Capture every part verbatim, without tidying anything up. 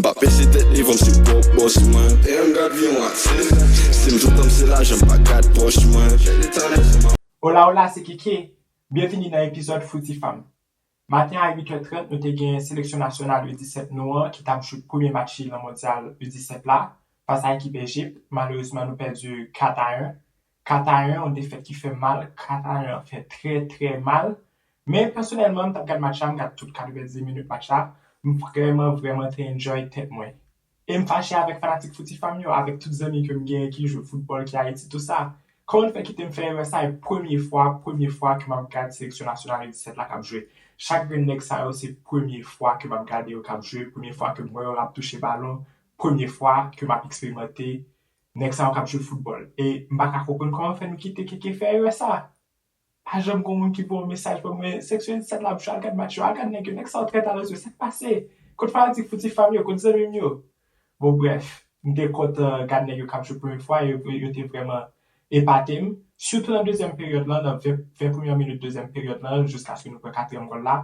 Pa peze tèt li, van m se pwòp bòs mwen. E m gad vye mwatil. Si m jouk tanm se lajan, m pa gad pòch mwen. Hola, hola, se Keke. Byenvini nan epizòd Fouti Fanm. Maten a uit è trant, nou te gen seleksyon nasyonal U disèt nou an ki t ap jwe premye match li nan mondyal U disèt la, fas a ekip Ejip. Malerezman, nou pèdi kat a en. Kat a en, yon defèt ki fè mal. Kat a en an fè trè, trè mal. Men pèsonèlman, m t ap gad match la, m gad tout katrevendiz minit match la. M vrèman, vrèman te enjoy tèt mwen. E m fache avèk fanatik Fouti Fanm yo, avèk tout zanmi ke m genyen ki jwe foutbòl, ki Ayiti, tou sa. Kòman n fè kite m fè erè sa? E premye fwa, premye fwa ke m ap gad seleksyon nasyonal U disèt la k ap jwe. Chak grenn nèg sa yo, se premye fwa ke m ap gade yo k ap jwe, premye fwa ke m wè yo ap touche balon, premye fwa ke m ap eksperimante nèg sa yo k ap jwe foutbòl. E m pa ka konprann kòman fè nou kite Keke fè erè sa. Pa janm gon moun ki voye yon mesaj pou mwen, seleksyon U disèt la ap jwe, al gad match yo, al gad nèg yo, nèg sa yo trè talantyè, sa k pase? Kot fanatik Fouti Fanm yo, kot zanmi m yo? Bon, brèf, m te kontan gad nèg yo k ap jwe premye fwa, yo, yo te vrèman epate m. Sitou nan dezyèm peryòd lan, nan ven, ven premyè minit dezyèm peryòd lan, jiskaske nou pran katriyèm gòl la,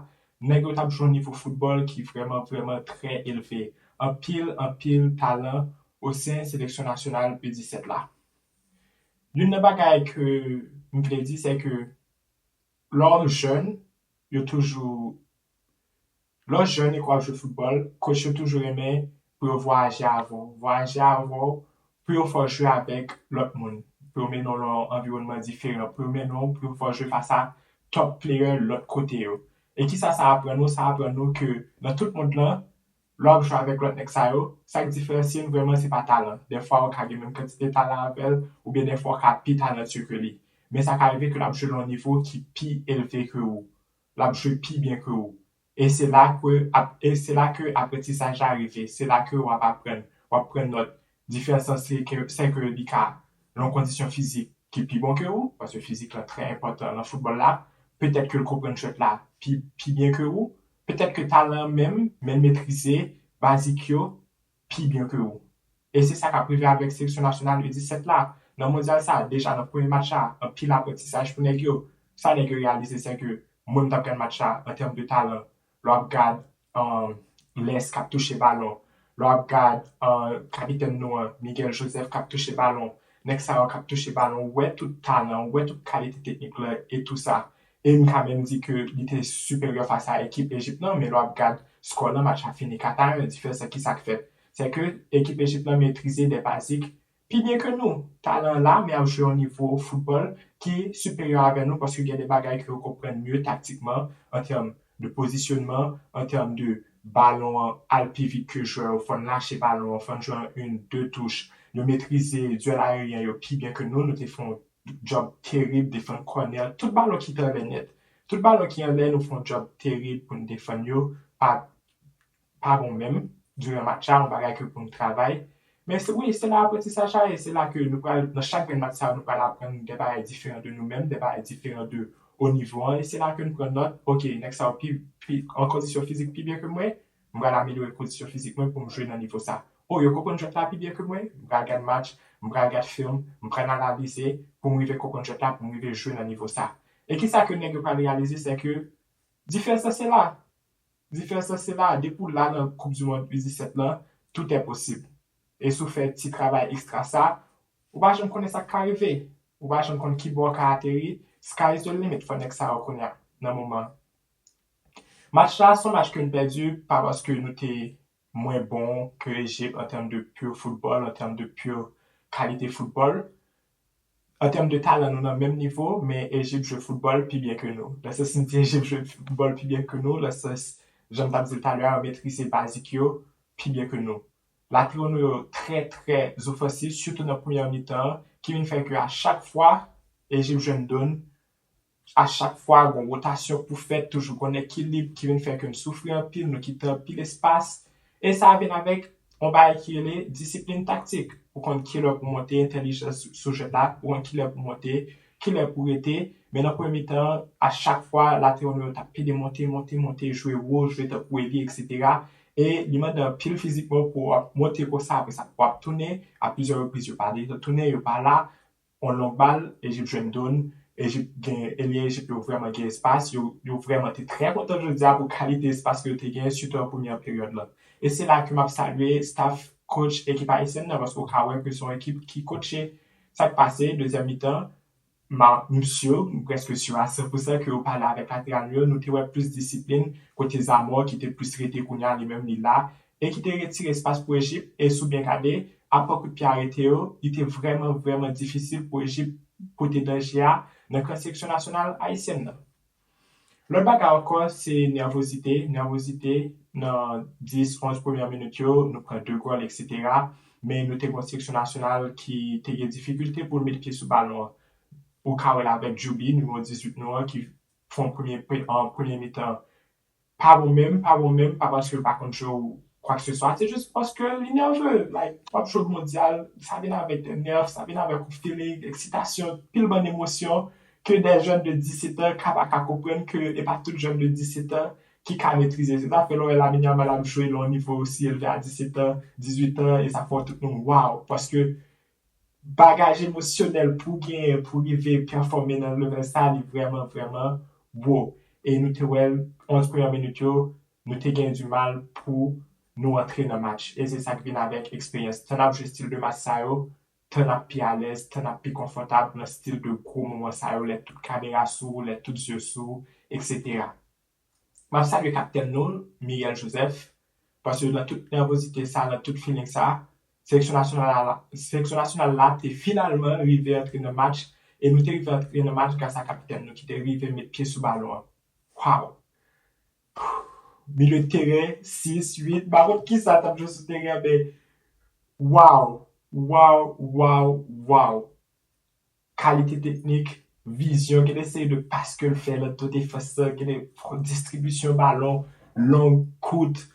nèg yo t ap jwe yon nivo foutbòl ki vrèman, vrèman trè elve. Anpil, anpil talan o sen seleksyon nasyonal U disèt la. Youn nan bagay ke m vle di, se ke lè w jèn, yo toujou, lè w jèn e ke w ap jwe foutbòl, coach yo toujou renmen pou yo vwayaje avè w. Vwayaje avè w pou yo fè w jwe avèk lòt moun, pou yo mennen w nan yon anviwònman diferan, pou yo mennen w, pou yo fè w jwe fas a top player lòt kote yo. E kisa sa aprann nou? Sa aprann nou ke nan tout mond lan, lè w ap jwe avèk lòt nèg sa yo, sa k diferansye n vrèman se pa talan. Dèfwa ou ka gen menm kantite talan avè l, oubyen dèfwa ou ka pi talantyè ke li. Men sa ka rive ke l ap jwe nan yon nivo ki pi elve ke ou. L ap jwe pi byen ke ou. E se la ke, ap- e se la ke aprantisaj la rive. Se la ke w ap aprann. W ap pran nòt. Diferans lan se ke, se ke li ka nan yon kondisyon fizik ki pi bon ke ou, paske fizik lan trè enpòtan nan foutbòl la. Petèt ke l konprann jwèt la pi, pi byen ke ou. Petèt ke talan an menm, men l metrize bazik yo pi byen ke ou. E se sa k ap rive avèk seleksyon nasyonal U disèt la. Nan mondyal sa, deja nan premye match la, anpil aprantisaj pou nèg yo. Sa nèg yo reyalize, se ke mwen m t ap gad match la an tèm de talan. Lè w ap gad um, Lès k ap touche balon, lè w ap gad uh, kapitèn nou an, Miguel Joseph k ap touche balon, nèg sa yo k ap touche balon, ou wè tout talan, ou wè tout kalite teknik lan e tou sa. E m ka menm di ke li te siperyè fas a ekip Ejip lan, men lè w ap gad skò lan, match la fini kat a en, diferans lan ki sa k fèt? Se ke ekip Ejip lan metrize de bazik pi byen ke nou. Talan la, men ap jwe yon nivo foutbòl ki siperyè avè nou paske gen de bagay ke yo konprann mye taktikman, an tèm de pozisyonman, an tèm de balon an al pi vit ke jwè yo, fò n lache balon an, fò n jwe an youn, de touch. Yo metrize dyèl ayeryen yo pi byen ke nou, nou te fè yon djòb terib, defann kònè, tout balon ki te anlè nèt. Tout balon ki anlè, nou fè yon djòb terib pou n defann yo, pa, pa bon menm, diran match la, yon bagay ke pou n travay. Men se, wi, se la aprantisaj la ye, se la ke nou pral, nan chak grenn match sa yo, nou pral aprann de bagay diferan de nou menm, de bagay diferan de o nivo an, e se la ke n pran nòt, ok, nèg sa yo pi, pi, an kondisyon fizik pi byen ke mwen, m pral amelyore kondisyon fizik mwen pou m jwe nan nivo sa. O, yo konprann jwèt la pi byen ke mwen, m pral gad match, m pral gad fim, m pral analize pou m rive konprann jwèt la, pou m rive jwe nan nivo sa. E kisa ke nèg yo pral reyalize, se ke diferans lan se la. Diferans lan se la, depi w la nan Koup di Mond U disèt lan, tout est possible. E si w fè ti travay ekstra sa, ou pa janm konnen sa k ka rive. Ou pa janm konn ki bò w ka ateri. Sky is the limit for nèg sa yo kounye a, nan moman. Match la, se yon match ke n pèdi, pa paske nou te mwen bon ke Ejip an tèm de pure football, an tèm de pure kalite foutbòl. An tèm de talan, nou nan menm nivo, men Ejip jwe foutbòl pi byen ke nou. Nan sans, si m di Ejip jwe foutbòl pi byen ke nou, nan sans, jan m t ap di l talè a, yo metrize bazik yo pi byen ke nou. Lateral nou yo trè, trè zofansif, sitou nan premyè mitan an, ki vin fè ke a chak fwa Ejip jwenn do n, a chak fwa, gon wotasyon pou fèt, toujou gon nèg ki lib, ki vin fè ke n soufri anpil, nou kite anpil espas. E sa vin avèk yon bagay ki rele disiplin taktik. Ou konn kilè pou monte, entèlijans sou, sou jwèt la, ou konn kilè pou monte, kilè pou rete. Men nan premye mitan an, a chak fwa, lateral nou yo t ap pede monte, monte, monte, jwe wo, jwe tankou eli, etsetera. E li mande anpil fizikman pou w ap monte konsa, apre sa, pou w ap tounen, a plizyè repriz, yo pa tounen, yo pa la. On long bal, Ejip jwenn do n, Ejip gen, elye Ejip yo vrèman gen espas, yo, yo vrèman te trè kontan jodi a pou kalite espas ke yo te genyen, sitou an premyè peryòd lan. E se la ke m ap salye staff coach ekip ayisyèn nan, paske w ka wè ke se yon ekip ki kotche. Sa k pase, dezyèm mitan, m sure, m prèske sure a san pousan ke yo pale avèk lateral nou yo, nou te wè plis disiplin, kote Zamor ki te plis rete kounye a, li menm li la, e ki te retire espas pou Ejip, e si w byen gade, apre kout pye arete yo, li te vrèman, vrèman difisil pou Ejip pote danje a nan kan seleksyon nasyonal ayisyèn nan. Lòt bagay ankò, se nèvozite. Nèvozite, nan dis, onz premyè minit yo, nou pran de gòl, etsetera. Men nou te gen yon seleksyon nasyonal ki te gen difikilte pou l met pye sou balon an. Ou ka wè l avèk Djoubi, nimewo dizuit nou an, ki fè yon premye, an premye mitan pa bon menm, pa bon menm, pa paske l pa konn jwe ou kwakeseswa. Se jis paske li nève. Like, w ap jwe mondyal, sa vin avèk de nèv, sa vin avèk yon feeling, eksitasyon, pil bann emosyon ke de jèn de disetan ka pa ka konprann ke e pa tout jèn de disetan ki ka metrize. Se sa k fè lè w wè Lamine Yamal ap jwe nan yon nivo osi elve a disetan, dizuit an, e sa fè w tout nou wow. Paske bagay emosyonèl pou w genyen pou w rive pèfòme nan level sa, li vrèman, vrèman wo. E nou te wè l, onz premyè minit yo, nou te gen di mal pou nou antre nan match. E se sa k vin avèk eksperyans. Tan n ap jwe estil de match sa yo, tan n ap pi alèz, tan n ap pi konfòtab nan estil de gwo moman sa yo, lè tout kamera sou ou, lè tout zye sou ou, etsetera. M ap salye kaptèn nou, Miguel Joseph, paske nan tout nèvozite sa, nan tout feeling sa, seleksyon nasyonal la, seleksyon nasyonal la te finalman rive antre nan match, e nou te rive antre nan match gras a kaptèn nou ki te rive met pye sou balon an. Wow! Milye teren, sis, uit, m pa konn kisa t ap jwe sou teren an, men wow! Wow, wow, wow! Kalite teknik, vizyon, gen de seri de pas ke l fè nan tou defans lan, gen de distribisyon balon, long, kout.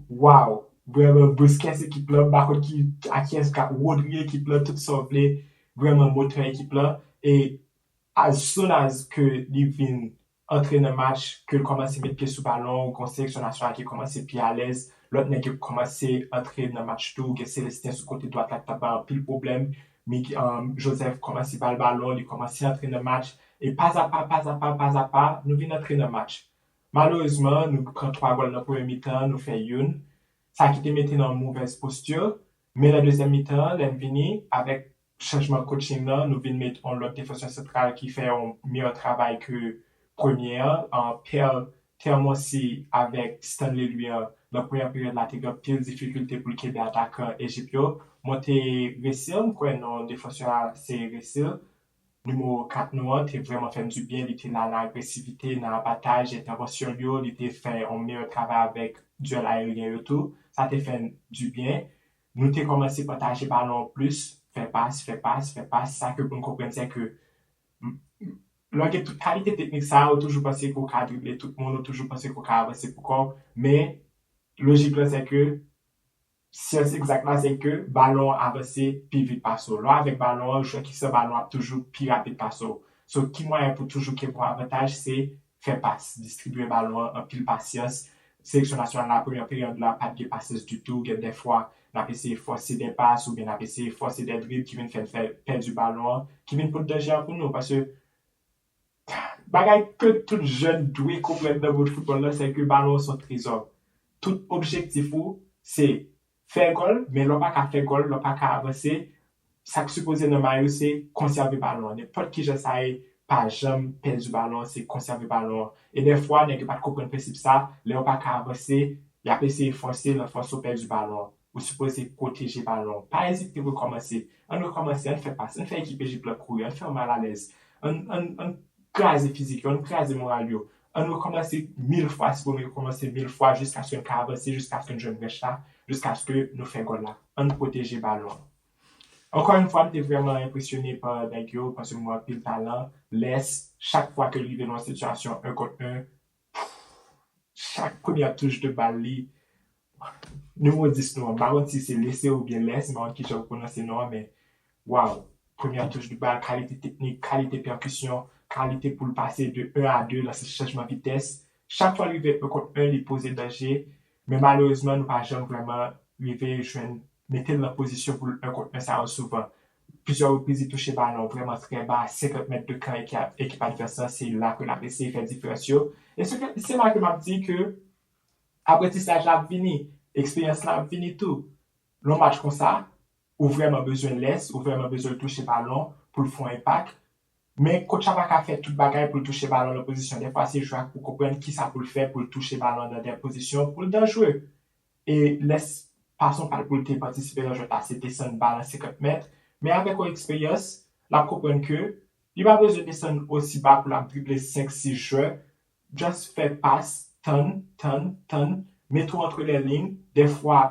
Wow! Vrèman, Busquets ekip lan, m pa konn ki, a kiyès ka, Rodri ekip lan, tout sa w vle, vrèman motè ekip lan. E as soon as ke li vin antre nan match, ke l kòmanse met pye sou balon, gen seleksyon nasyonal ki kòmanse pi alèz, lòt nèg yo kòmanse antre nan match tou, gen Celestin sou kote dwat la ki t ap bay anpil pwoblèm, Joseph kòmanse ba l balon, li kòmanse antre nan match, e pazapa, pazapa, pazapa, nou vin antre nan match. Malerezman, nou pran twa gòl nan premye mitan, nou fè youn. Sa ki te mete n an movèz posti. Men nan dezyèm mitan, lè n vini, avèk chanjman coaching nan, nou vin met yon lòt defansè santral ki fè yon meyè travay ke premye an. An Pierre Termoncy avèk Stanley Lui an, nan premyè peryòd la, te gen anpil difikilte pou l kenbe atakan Ejip yo. Mwen te resi, m kwè non defansè a se resi. Nimewo kat nou an te vrèman fè m dibyen. Li te la nan agresivite, nan abataj, entèvansyon l yo. Li te fè yon meyè travay avèk dyèl ayeryen yo tou. Sa te fè n dibyen. Nou te kòmanse pataje balon an plis, fè pas, fè pas, fè pas. Sa ke pou n konprann, se ke lè w gen tout kalite teknik sa a, ou toujou panse ke w ka drible tout moun, ou toujou panse ke w ka avanse pou kò w. Men, lojik la, se ke syans egzak la, se ke balon an avanse pi vit pase w. Lè w avèk balon an, jwè ki san balon ap toujou pi rapid pase w. So, ki mwayen pou toujou kenbe yon avantaj, se fè pas, distribye balon an, anpil pasyans. Seleksyon nasyonal la, premyè peryòd la, pa t gen pasyans ditou. Gen dèfwa, n ap eseye fòse de pas oubyen n ap eseye fòse de drib ki vin fè n fè pèdi balon an, ki vin pote danje an pou nou. Paske bagay ke tout jèn dwe konprann nan mond foutbòl la, se ke balon an se yon trezò. Tout objektif ou, se fè gòl, men lè w pa ka fè gòl, lè w pa ka avanse, sa k sipoze nan may ou se konsève balon an. Nenpòt kijan sa ye, pa janm pèdi balon an, se konsève balon an. E dèfwa, nèg yo pa t konprann prensip sa, lè yo pa ka avanse, y ap eseye fòse, nan fòs ou pèdi balon an. Ou sipoze pwoteje balon an. Pa ezite rekòmanse. Ann rekòmanse, ann fè pas, ann fè ekip Ejip la kouri, ann fè yo malalèz. Ann, ann, ann kraze fizik yo, ann kraze moral yo. Ann rekòmanse mil fwa, si pou nou rekòmanse mil fwa, jiskaske n ka avanse, jiskaske n jwenn brèch la, jiskaske nou fè gòl la. Ann pwoteje balon an. Ankò yon fwa, m te vrèman enpresyone pa nèg yo, paske m wè anpil talan. Les, chak fwa ke l rive nan yon sitiyasyon en kont en, chak premyè touch de bal li, nimewo dis nou an, m pa konn si se Lese oubyen Les, m pa konn kijan ou pwononse non an, men, waw, premyè touch de bal, kalite teknik, kalite pèkisyon, kalite pou l pase de en a de, lanse chanjman vitès. Chak fwa l rive en kont en, li poze danje, men malerezman, nou pa janm vrèman rive jwenn, mete l nan pozisyon pou l en kont en sa yo souvan. Plizyè repriz, li touche balon vrèman trè ba, senkant mèt de kan ekip, ekip advès lan, se la ke l ap eseye fè diferans yo. E se ke, se la ke m ap di ke aprantisaj la ap vini, eksperyans la ap vini tou. Nan match konsa, ou vrèman bezwen lès, ou vrèman bezwen l touche balon pou l fè yon enpak. Men coach la pa ka fè tout bagay pou l touche balon nan pozisyon. Dèfwa, se jwè a pou konprann kisa pou l fè pou l touche balon nan de pozisyon pou l danjere. E lè pason pa l pou l te patisipe nan jwèt la, se desann bal nan senkant mèt. Men avèk yon eksperyans, l ap konprann ke li pa bezwen desann osi ba pou l ap drible senk sis jwè. Just fè pas, tann, tann, tann, mete w antre lè liy, dèfwa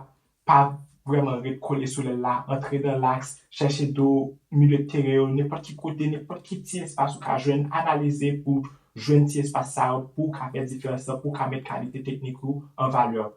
pa vrèman ret kole sou lèl la, antre nan laks, chèche do milye teren yo, nenpòt ki kote, nenpòt ki ti espas ou ka jwenn, analize pou jwenn ti espas sa yo, pou w ka fè diferans lan, pou w ka met kalite teknik ou an valè.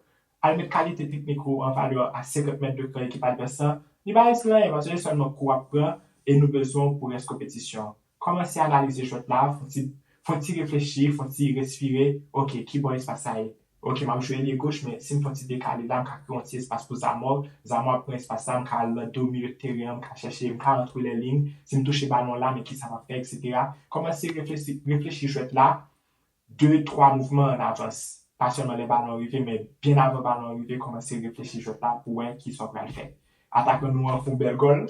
Al met kalite teknik ou an valè a senkant mèt de kan ekip advès lan, li pa riske anyen, paske se sèlman kou w ap pran e nou bezwen w pou rès konpetisyon an. Kòmanse analize jwèt la, fè yon ti, fè yon ti reflechi, fè yon ti respire. Ok, ki bò espas sa ye? Ok, m ap jwe elye goch, men si m fè yon ti dekale la, m ka kreye yon ti espas pou Zamò. Zamò ap pran espas la, m ka al nan do milye teren an, m ka chèche, m ka antre lè liy. Si m touche balon la, men kisa m ap fè, etsetera. Kòmanse reflechi, reflechi jwèt la, de, twa mouvman an avans. Pa sèlman lè balon an rive, men byen avan balon an rive, kòmanse reflechi jwèt la pou wè kisa w pral fè. Atakan nou an fè yon bèl gòl.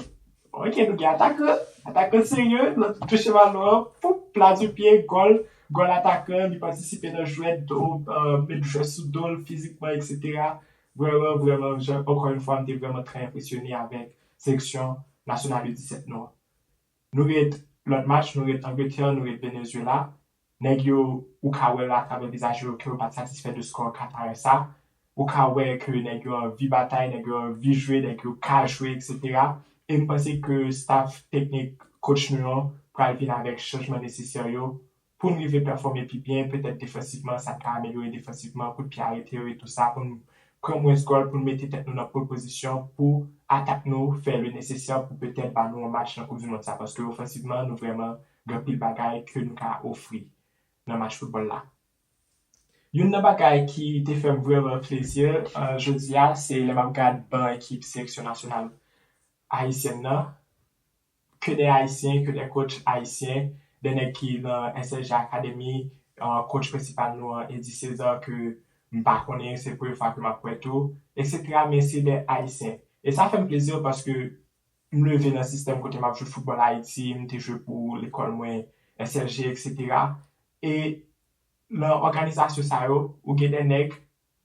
Ok, nou gen atakan. Atakan serye, l ap touche balon an, poup, pla di pye, gòl. Gòl atakan, li patisipe nan jwèt, do, euh, met jwèt sou do l, fizikman, etsetera. Vrèman, vrèman, jan, encore une fois, m te vrèman trè enpresyone avèk seleksyon nasyonal U disèt nou an. Nou ret lòt match, nou ret Angletè, nou ret Venezuela. Nèg yo, ou ka wè atravè vizaj yo ke yo pa t satisfè de skò kat a en sa. Ou ka wè ke nèg yo anvi batay, nèg yo anvi jwe, nèg yo ka jwe, etsetera. E m panse ke staff teknik coach nou an pral vin avèk chanjman nesesè yo pou n rive pèfòme pi byen, petèt defansivman, sa n ka amelyore defansivman, kout pye arete yo e tou sa, pou n pran mwens gòl, pou n mete tèt nou nan pòl pozisyon, pou atak nou fè le nesesè pou petèt ba nou yon match nan Koup di Mond sa, paske ofansivman, nou vrèman gen anpil bagay ke nou ka ofri nan match foutbòl la. Youn nan bagay ki te fè m vrèman plezi, euh, jodi a, se lè m ap gad ban ekip seleksyon nasyonal ayisyèn nan, ke de Ayisyen, ke de coach ayisyen, de nèg ki nan S S G Academy, euh, coach prensipal nou an, Eddy César, ke m pa konnen, se premye fwa ke m ap wè tou, etsetera, men se de Ayisyen. E sa fè m plezi paske m leve nan sistèm kote m ap jwe foutbòl Ayiti, m te jwe pou lekòl mwen, S L G, etsetera. E nan òganizasyon sa yo, ou gen de nèg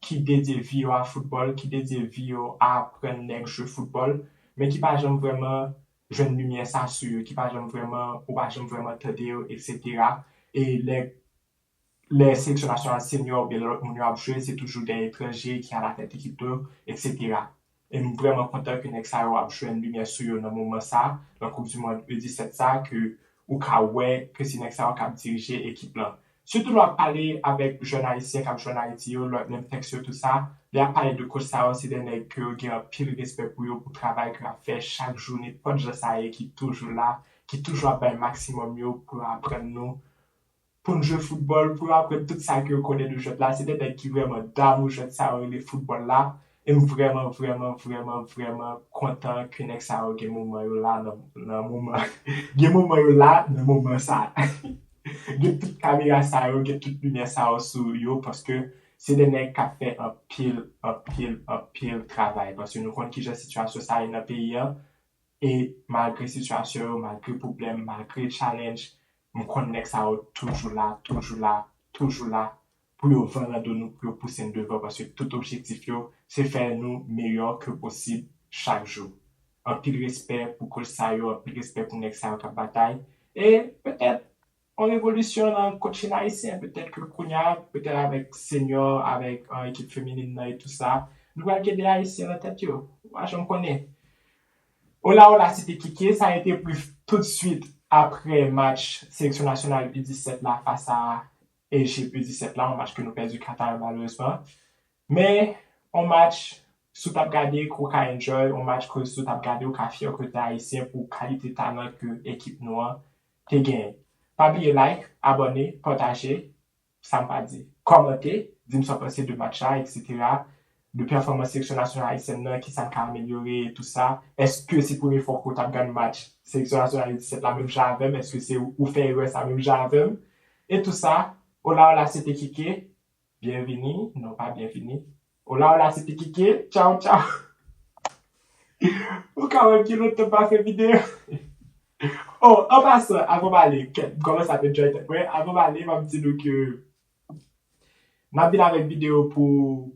ki dedye vi yo a foutbòl, ki dedye vi yo a aprann nèg jwe foutbòl, men ki pa janm vrèman jwenn limyè sa sou yo, ki pa janm vrèman, ou pa janm vrèman tande yo, etsetera. E lè, lè seleksyon nasyonal senyò oubyen lè lòt moun yo ap jwe, se toujou de etranje ki alatèt ekip yo, etsetera. E m vrèman kontan ke nèg sa yo ap jwenn limyè sou yo nan moman sa, nan Koup di Mond U disèt sa, ke ou ka wè ke se nèg sa yo k ap dirije ekip lan. Sitou lè w ap pale avèk jèn ayisyen k ap jwenn Ayiti yo, lè, lè m tèks yo tou sa, lè y ap pale de coach sa yo, se de nèg ke yo gen anpil respè pou yo, pou travay ke y ap fè chak jou, nenpòt jan sa ye, ki toujou la, ki toujou ap bay maksimòm yo pou yo aprann nou, pou n jwe foutbòl, pou yo aprann tout sa ke yo konnen de jwèt la. Se de nèg ki vrèman damou jwèt sa yo rele foutbòl la. E m vrèman, vrèman, vrèman, vrèman kontan ke nèg sa yo gen moman yo la nan, nan moman, gen moman yo la nan moman sa. Gen tout kamera sa yo, gen tout limyè sa yo sou yo, paske se de nèg k ap fè anpil, anpil, anpil travay. Paske nou konn kijan sitiyasyon sa ye nan peyi an. E malgre sitiyasyon yo, malgre pwoblèm, malgre challenge, m konn nèg sa yo toujou la, toujou la, toujou la pou yo van nan do nou, pou yo pouse n devan, paske tout objektif yo, se fè nou meyè ke posib chak jou. Anpil respè pou coach sa yo, anpil respè pou nèg sa yo k ap batay. E petèt, yon revolisyon nan coaching ayisyen, petèt ke kounye a, petèt avèk senyò, avèk, euh, ekip feminin nan e tou sa, nou pral gen de ayisyen nan tèt yo. Ou pa janm konnen. Hola, hola, c'était Kiki. Sa a été brief tout de suite après match seleksyon nasyonal U disèt la fas a Ejip U disèt la, yon match ke nou pèdi kat a en malerezman. Men, yon match, si w t ap gade, ke w ka enjoy, yon match ke si w t ap gade, w ka fyè ke w te ayisyen pou kalite talan ke ekip nou an te genyen. Pa bliye like, abòne, pataje, sa m pa di, kòmante, di m sa w panse de match la, etsetera. De pèfòmans seleksyon nasyonal ayisyèn nan, kisa n ka amelyore e tou sa. Èske se premye fwa ke w t ap gad match seleksyon nasyonal U disèt la menm jan avè m? Èske se ou, ou fè erè sa menm jan avè m? E tou sa, hola, hola, c'était Kiki. Byenvini, non pa byenvini. Ola, ola, se te Kiki. Tchaw, tchaw. Ou ka wè ki lontan pa fè videyo. Oh, an pasan, avan m ale, kèt, m kòmanse ap enjoy tèt mwen. Avan m ale, m ap di nou ke m ap vin avèk videyo pou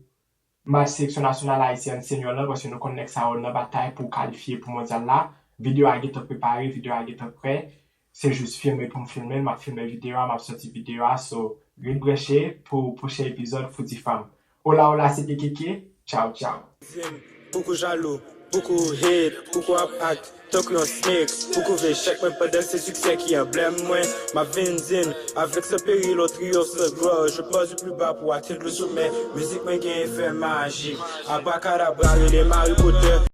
match seleksyon nasyonal ayisyèn senior lan, paske nou konn nèg sa yo nan batay pou kalifye pou mondyal la. Videyo a gentan prepare, videyo a gentan prè. Se jis filme pou m filme l, m ap filme videyo a, m ap sòti videyo a. So, ret branche pou pwochen epizòd Foodi Fanm. Ola, ola, se te Kiki. Tchaw, tchaw. Poukou jalou, poukou hate, poukou ap act tankou yon snake. Poukou vle chèk mwen pandan se siksè ki anblèm mwen. M ap vin din, avec ce péril on triomphe sans gloire. Je pars du plus bas pour atteindre le sommet. Mizik mwen gen efè majik. Abrakadabra, rele Harry Potter.